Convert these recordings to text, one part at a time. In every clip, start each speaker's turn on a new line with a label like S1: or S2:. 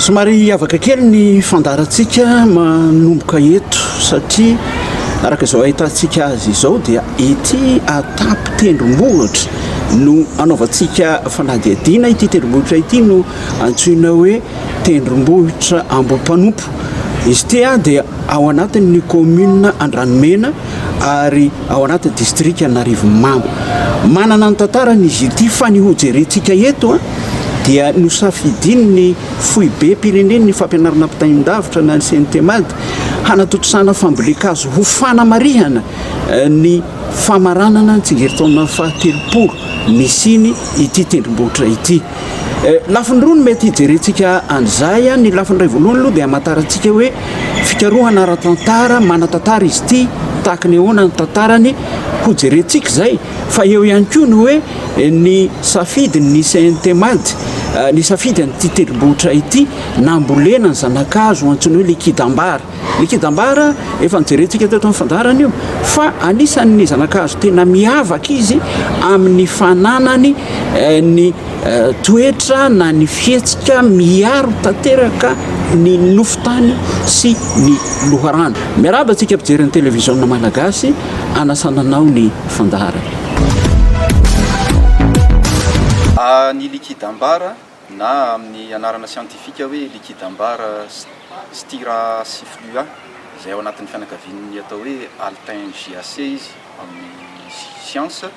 S1: Somary hiavaka kely ny fandaharantsika manomboka eto satria araka izao ahitantsika azy izao dia ety an-tampon-tendrombohitra no anaovantsika fanadihadiana. Ity tendrombohitra ity no antsoina hoe tendrombohitra Ambohimpanompo. Izy ity dia ao anatin'ny commune Andranomena ary ao anatin'ny distrikan'Arivonimamo. Manana ny tantarany izy ity fa ny hojerentsika eto dia nosafidian'ny foibem-pirenen'ny fampianarana ampitain-davitra na ny CNTMAD hanatontosana fambolen-kazo ho fanamarihana ny famaranana ny tsingerin-taona fahatelopolo nisiany ity tendrombohitra ity. Lafiny roa no mety hijerentsika an'izay. Ny lafiny iray voalohany aloha dia hamantarantsika hoe fikarohana ara-tantara, manan-tantara izy ity, tahaka ny ahoana ny tantarany, hojerentsika izay. Fa eo ihany koa ny hoe ny safidin'ny CNTMAD, ny safidy an'ity tendrombohitra ity, nambolena ny zana-kazo antsoina hoe likidambara. Likidambara, efa nojerentsika teto amin'ny fandaharana io, fa anisan'ny zana-kazo tena miavaka izy amin'ny fananany ny toetra na ny fihetsika miaro tanteraka ny nofon-tany sy ny loharano. Miarahaba antsika mpijery ny televiziona malagasy, anasana anao ny fandaharana.
S2: Ny likidambara na amin'ny anarana siantifika hoe Liquidambar styraciflua, izay ao anatin'ny fianakavian'ny atao hoe Altingiaceae izy amin'ny siansa,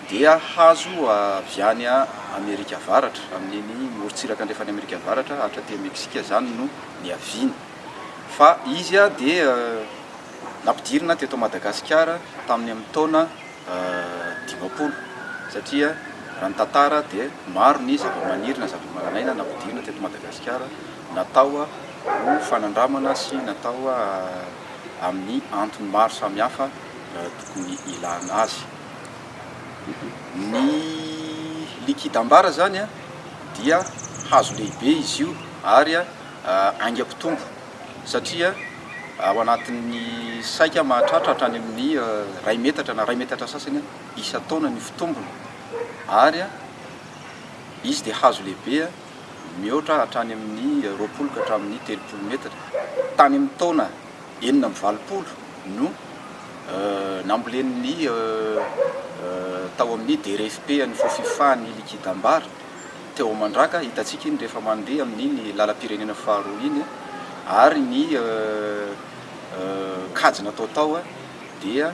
S2: dia hazo avy any Amerika Avaratra, amin'iny morontsiraka andrefan'i Amerika Avaratra hatraty Meksika izany no niaviany. Fa izy dia nampidirina teto Madagasikara tamin'ny amin'ny taona 50 satria raha ny tantara dia maro ny zavamaniry na zavamananaina nampidirina teto Madagasikara natao ho fanandramana sy natao amin'ny antony maro samihafa tokony ilana azy. Ny likidambara izany dia hazo lehibe izy io ary haingam-pitombo satria ao anatin'ny saika mahatratra hatrany amin'ny iray metatra na iray metatra sasany isan-taona ny fitombony ary izy dia hazo lehibe mihoatra hatrany amin'ny 20 ka hatramin'ny 30 metatra. Tany amin'ny taona 86 no nambolen'ny tao amin'ny DRFP an'ny Fofifa ny likidambara. Teo Mandraka, hitantsika iny rehefa mandeha amin'iny lalam-pirenena faharoa iny ary ny kajy natao tao dia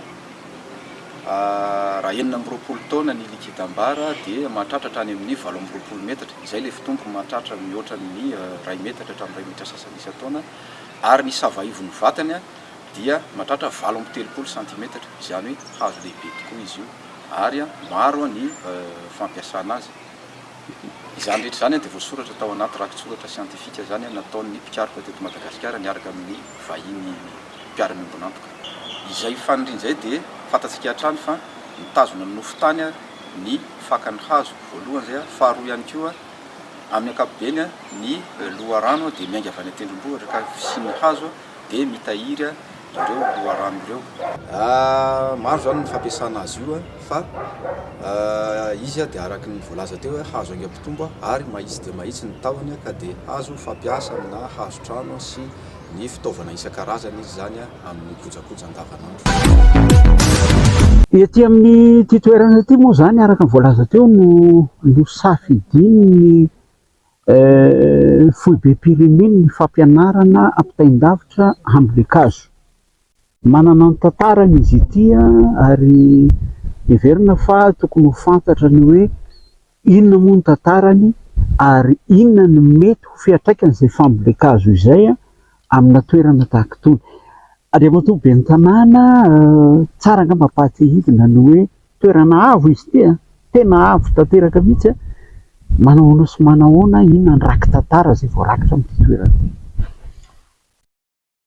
S2: raha 26 taona ny likidambara dia mahatratra hatrany amin'ny 28 metatra, izay ilay fitombony mahatratra mihoatra ny iray metatra hatramin'ny iray metatra sasany isan-taona ary ny savaivon'ny vatany dia mahatratra 38 santimetatra, izany hoe hazo lehibe tokoa izy io ary maro ny fampiasana azy. Izany rehetra izany dia voasoratra tao anaty rakitsoratra siantifika izany nataon'ny mpikaroka teto Madagasikara niaraka amin'ny vahiny mpiara-miombon'antoka. Izay faniriana izay dia fantatsika hatrany fa mitazona ny nofon-tany ny fakan'ny hazo, voalohany izay, faharoa ihany koa amin'ny ankapobeny ny loharano dia miainga avy any an-tendrombohitra ka fisian'ny hazo dia mitahiry ireo loharano ireo. Maro izany ny fampiasana azy io fa izy dia araka ny voalaza teo hoe hazo haingam-pitombo ary mahitsy dia mahitsy ny tahony ka dia hazo fampiasa amina hazo trano sy ny fitaovana isan-karazany izy izany amin'ny kojakoja andavanandro.
S1: Ety amin'ity toerana ity moa izany araka ny voalaza teo no nosafidian'ny Foibem-pirenen'ny fampianarana ampitain-davitra hambolen-kazo. Manana ny tantarany izy ity ary heverina fa tokony ho fantatra ny hoe inona moa ny tantarany ary inona no mety ho fiantraikan'izay fambolen-kazo izay amina toerana tahaka itony. Andriamatoa Ben'ny tanàna, tsara angamba ampahatsiahivina ny hoe Toerana avo izy ity an, tena avo tanteraka mihitsy an, manahoana sy manahoana, inona ny raki-tantara izay voarakitra amin'ity toerana ity?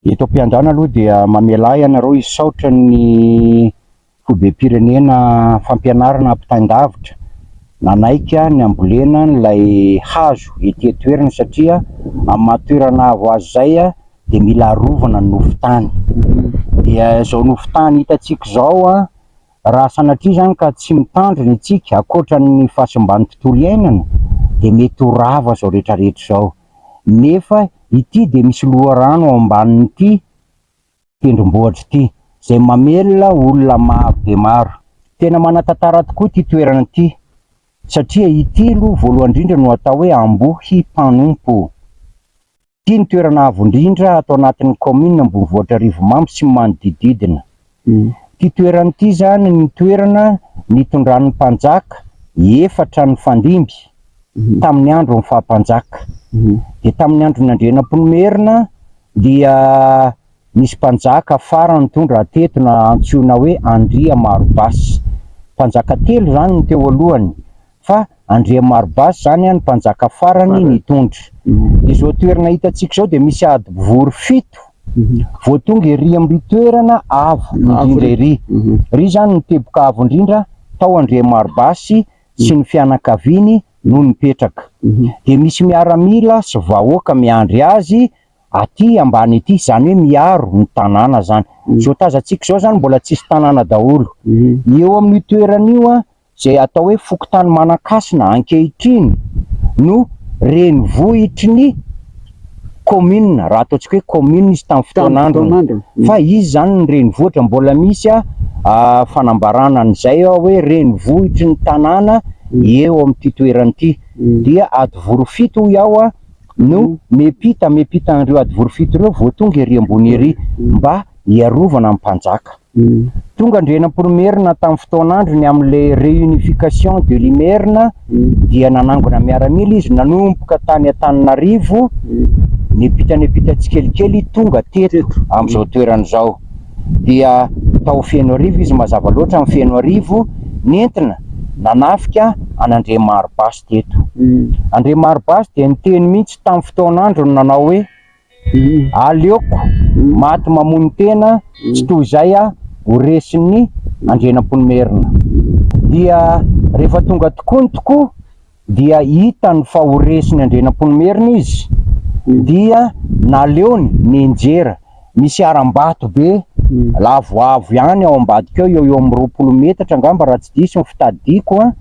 S3: Eto am-piandrana aloha dia mamelà ianareo hisaotra ny foibem-pirenena fampianarana ampitain-davitra nanaiky ny hambolena an'ilay hazo ety an-toerana satria amin'ny maha toerana avo azy izay dia mila arovana ny nofon-tany. Dia izao nofon-tany hitantsika izao an, Raha sanatria izany ka tsy mitandrina itsika, ankoatra ny fahasimban'ny tontolo iainana, dia mety ho rava izao rehetra rehetra izao. Nefa ity dia misy loharano ao ambanin'ity tendrombohitra ity, izay mamelona olona maro dia maro. Tena manan-tantara tokoa ity toerana ity, satria ity aloha voalohany indrindra no atao hoe Ambohimpanompo. Ity no toerana avo indrindra ato anatin'ny kaominina Ambonivohitra Arivonimamo sy ny manodididina. Ity toerana ity izany ny toerana nitondran'ny mpanjaka efatra nifandimby tamin'ny andron'ny faha-mpanjaka. Dia tamin'ny andron'ny Andrianampoinimerina dia nisy mpanjaka farany nitondra teto na antsoina hoe Andriamarobasy. Mpanjaka telo izany no teo alohany fa Andriamarobasy izany ny mpanjaka farany nitondra. Izao toerana hitantsika izao dia misy hadivory fito vao tonga ery amin'ny toerana avo indrindra ery. Ery izany no teboka avo indrindra tao Andriamarobasy sy ny fianakaviany no nipetraka. Dia misy miaramila sy vahoaka miandry azy aty ambany aty, izany hoe miaro ny tanàna izany. Izao tazantsika izao izany mbola tsisy tanàna daholo. Eo amin'io toerana io izay atao hoe fokontany Manankasina ankehitriny no renivohitry ny commune, raha ataontsika hoe commune izy tamin'ny fotoan'androny, fa izy izany ny renivohitra, mbola misy fanambarana an'izay ao hoe renivohitry ny tanàna eo amin'ity toerana ity, dia Adivorofito hoy aho no miampita, miampita an'ireo Adivorofito ireo vao tonga ery ambony ery mba hiarovana ny mpanjaka. Tonga Andrianampoinimerina tamin'ny fotoan'androny amin'ilay réunification de l'Imerina dia nanangona miaramila izy nanomboka tany Antananarivo niampita niampita tsikelikely tonga teto amin'izao toerana izao. Dia tao Fenoarivo izy mazava loatra amin'ny Fenoarivo nentina nanafika an'Andriamarobasy teto. Andriamarobasy dia niteny mihitsy tamin'ny fotoan'androny nanao hoe Aleoko maty mamono tena tsy toy izay aho ho resin'ny Andrianampoinimerina. Dia rehefa tonga tokoa ny tokoa dia hitany fa ho resin'ny Andrianampoinimerina izy dia naleony nianjera. Misy harambato be lavoavo ihany ao ambadika ao, eo eo amin'ny 20 metatra angamba raha tsy diso ny fitadidiako an,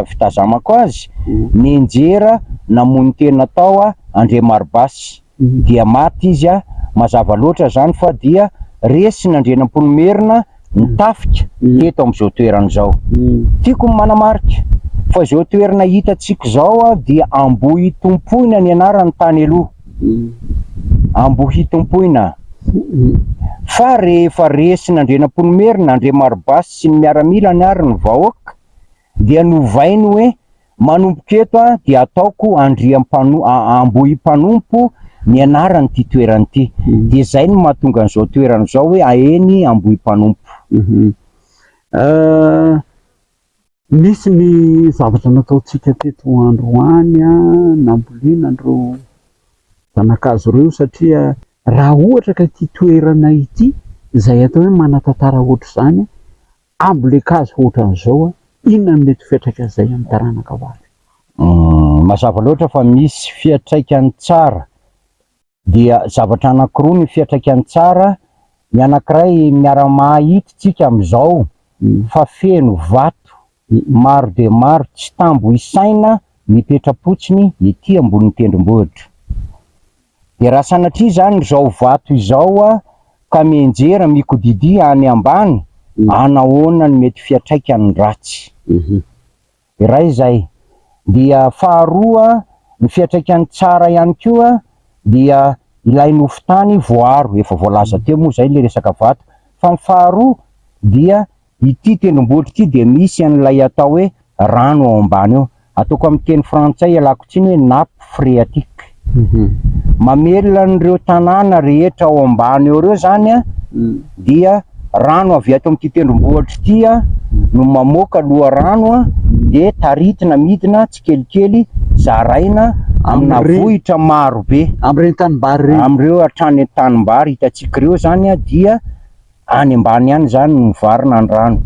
S3: fitazamako azy, nianjera namono tena tao Andriamarobasy dia maty izy a, mazava loatra izany fa dia resin' Andrianampoinimerina ny tafika teto amin'izao toerana izao. Tiako ny manamarika fa izao toerana hitantsika izao dia Ambohitompoina ny anarany tany aloha, Ambohitompoina, fa rehefa resin' Andrianampoinimerina, Andriamarobasy sy ny miaramilany ary ny vahoaka dia novainy hoe Manomboka eto dia ataoko Andriampano, Ambohimpanompo ny anaran'ity toerana ity. Dia izay no mahatonga an'izao toerana izao hoe eny Ambohimpanompo.
S1: Nisy ny zavatra nataontsika teto androany nambolena an'ireo zana-kazo ireo satria raha ohatra ka ity toerana ity izay atao hoe manan-tantara ohatr'izany Ambolen-kazo ohatran'izao, inona no mety ho fiantraikan'izay amin'ny taranaka ho avy?
S3: Mazava loatra fa misy fiantraikany tsara. Dia zavatra anankiroa ny fiantraikany tsara, ny anankiray miara-mahita tsika amin'izao fa feno vato maro dia maro tsy tambo isaina mipetra-potsiny ety ambonin'ny tendrombohitra. Dia raha sanatria izany izao vato izao ka mianjera mikodidia any ambany, anahoana ny mety fiantraikany ratsy? Iray izay. Dia faharoa, ny fiantraikany tsara ihany koa dia ilay nofon-tany voaaro, efa voalaza teo moa izay ilay resaka vato, fa ny faharoa dia Ity tendrombohitra ity dia misy an'ilay atao hoe rano ao ambany ao. Ataoko amin'ny teny frantsay ialako tsiny hoe nappe phréatique. Mamelona an'ireo tanàna rehetra ao ambany ao ireo izany dia rano avy ato amin'ity tendrombohitra ity no mamoaka loharano dia taritina midina tsikelikely zaraina amina vohitra maro be.
S1: Amin'ireny tanimbary ireny.
S3: Amin'ireo hatrany an-tanimbary hitantsika ireo izany dia Any ambany any izany no mivarina ny rano.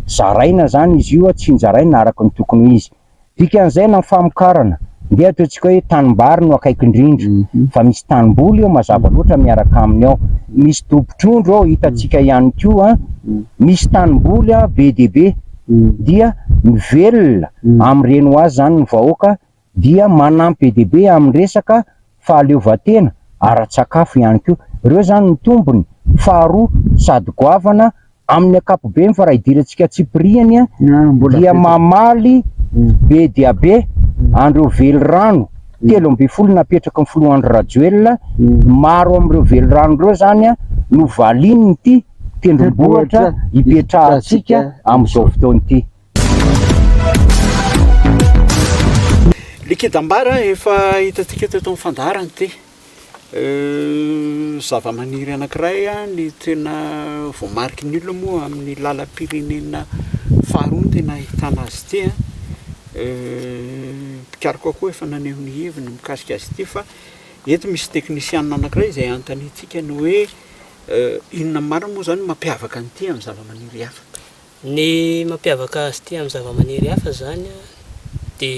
S3: Zaraina izany izy io, tsinjaraina araka ny tokony ho izy. Dikan'izay na ny famokarana, ndeha ataontsika hoe tanimbary no akaiky indrindra, fa misy tanimboly eo mazava loatra miaraka aminy ao. Misy dobo-trondro ao hitantsika ihany koa, misy tanimboly be dia be. Dia mivelona amin'ireny ho azy izany ny vahoaka dia manampy be dia be amin'ny resaka. fahaleovantena ara-tsakafo ihany koa. Ireo izany ny tombony faharoa sady goavana amin'ny ankapobeny fa raha idirantsika antsipiriany dia mamaly be dia be an'ireo velirano 13 napetraky ny filoha Andry Rajoelina, maro amin'ireo velirano ireo izany no valian'ity tendrombohitra ipetrahantsika amin'izao fotoana ity.
S1: Liquide-ambara efa hitantsika teto amin'ny fandaharana ity. Zavamaniry anankiray ny tena voamariky ny olona moa amin'ny lalam-pirenena faharoa no tena ahitana azy ity. Mpikaroka koa efa naneho ny heviny mikasika azy ity fa eto misy teknisianina anankiray izay anontaniantsika ny hoe inona marina moa izany no mampiavaka an'ity amin'ny zavamaniry hafa?
S4: Ny mampiavaka azy ity amin'ny zavamaniry hafa izany dia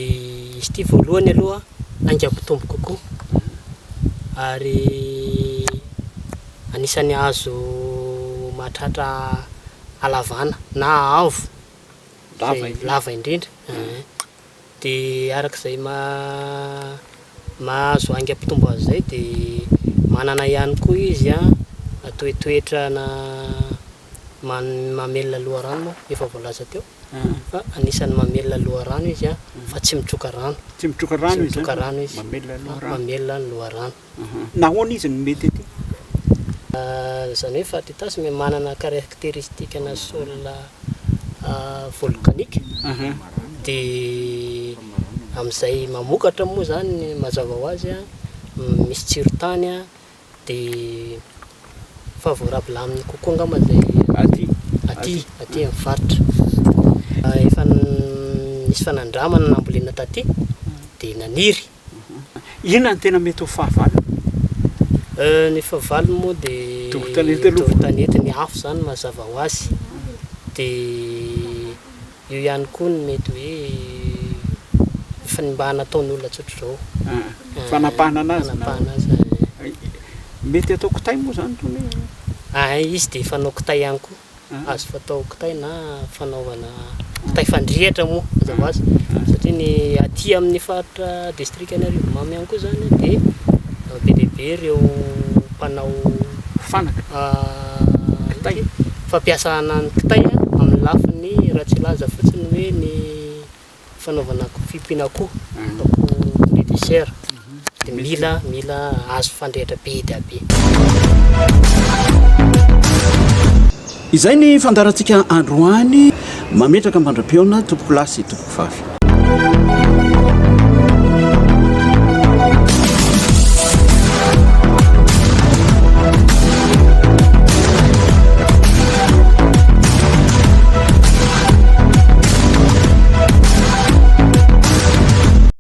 S4: izy ity voalohany aloha haingam-pitombo kokoa ary anisan'ny hazo mahatratra halavana na haavo izay lava indrindra. Dia araka izay maha mahazo haingam-pitombo azy izay dia manana ihany koa izy toetoetra na mamelona loharano moa efa voalaza teo fa anisan'ny mamelona loharano izy fa tsy mitroka rano.
S1: Tsy mitroka rano izy
S4: Tsy mitroka rano izy
S1: mamelona loharano.
S4: Mamelona ny loharano.
S1: Nahoana izy no mety aty?
S4: Izany hoe Fatitasy manana caractéristique na sol volcanique dia amin'izay mamokatra moa izany mazava ho azy misy tsiron-tany dia favorable aminy kokoa angamba izay
S1: aty
S4: aty aty amin'ny faritra. Efa nisy fanandramana nambolena taty dia naniry.
S1: Inona no tena mety ho fahavalony?
S4: Ny fahavalony moa dia
S1: Doro tanety aloha.
S4: doro tanety, ny afo izany mazava ho azy. Dia io ihany koa no mety hoe fanimbana ataon'olona tsotr'izao.
S1: Fanapahana anazy na.
S4: Fanapahana azy.
S1: Mety atao kitay moa izany itony?
S4: Izy dia fanao kitay ihany koa. Azo fatao kitay na fanaovana kitay fandrehitra moa mazava ho azy satria ny aty amin'ny faritra distrikan'i Arivonimamo ihany koa izany dia be dia be ireo mpanao
S1: Fanaka, kitay.
S4: Fampiasana ny kitay amin'ny lafiny raha tsy hilaza fotsiny hoe ny fanaovana fiompiana akoho, akoho poulet de chair, dia mila mila hazo fandrehitra be dia be.
S1: Izay ny fandaharantsika androany. Mametraka mandra-pihaona tompokolahy sy tompokovavy.